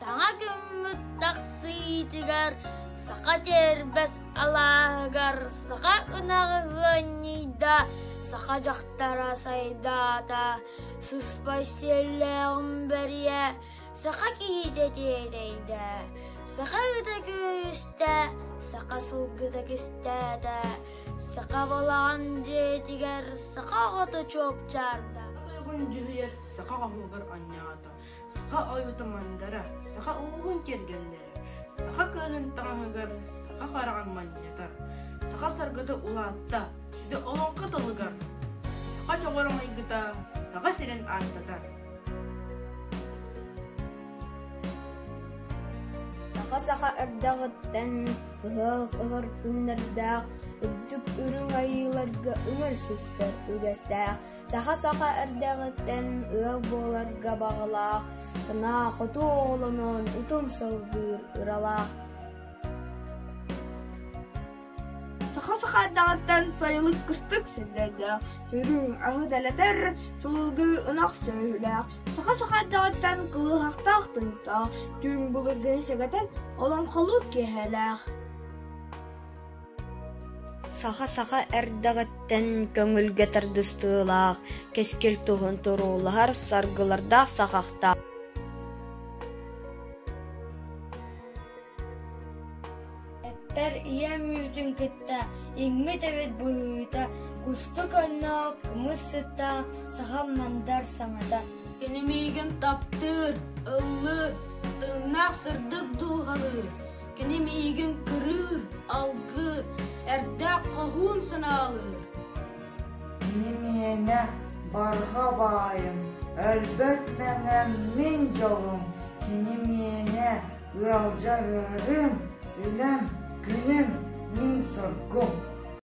Саҥа күммүт тахсыытыгар саха тиэрбэс алааһыгар саха ынаҕы ыанньыйда, саха дьахтара сайдаата, сыспай сиэллээҕин бэрийэ, саха киһитэ тиэтэйдэ, саха ыта күүстэ, саха сылгыта кистээтэ, саха балаҕан дьиэтигэр саха оҕото чуопчаарда. Тойугун дьүһүйэр саха оһугар анньаата, Саха ойуута мандара, саха ууһун киэргэллэрэ, саха кыыһын таҥаһыгар саха хараҕын манньытар, саха саргыта улаатта, сүдү олоҥхо тылыгар, саха дьоҕура майгыта саха сирин ааттатар. Саха-саха эрдэҕиттэн ыһыах ыһар күннэрдээх, үрдүк үрүҥ айыыларга үҥэр сүктэр үгэстээх, Саха-саха эрдэҕиттэн ыал буоларга баҕалаах, санаа хоту оҕолонон утум салгыыр ыралаах. Саха-саха эрдэҕиттэн сайылык кыстык сирдэрдээх, үрүҥ аһы дэлэтэр, сылгы ынах сүөһүлээх, саха-саха эрдэҕиттэн кылыһахтаах тойуктаах, түүн былыргыны сэгэтэн олоҥхолуур киэһэлээх. Саха-саха эрдэҕиттэн көҥүлгэ тардыстыылаах, кэскил туһун туруулаһар саргылардаах сахахтаах. Эппэр ийэм үүтүн кытта иҥмит эбит быһыыта, кустук өннөөх, кымыс сыттаах сахам мандар саҥата. Кини миигин таптыыр, ыллыыр, тыыннаах сырдык дууһалыыр. Кини миигин кырыыр, алгыыр, эрдээх хоһуун санаалыыр. Кини миэнэ барҕа баайым, өлбөт мэҥэм мин дьолум, кини миэнэ ыалдьар ыарыым, үлэм, күнүм, мин соргум.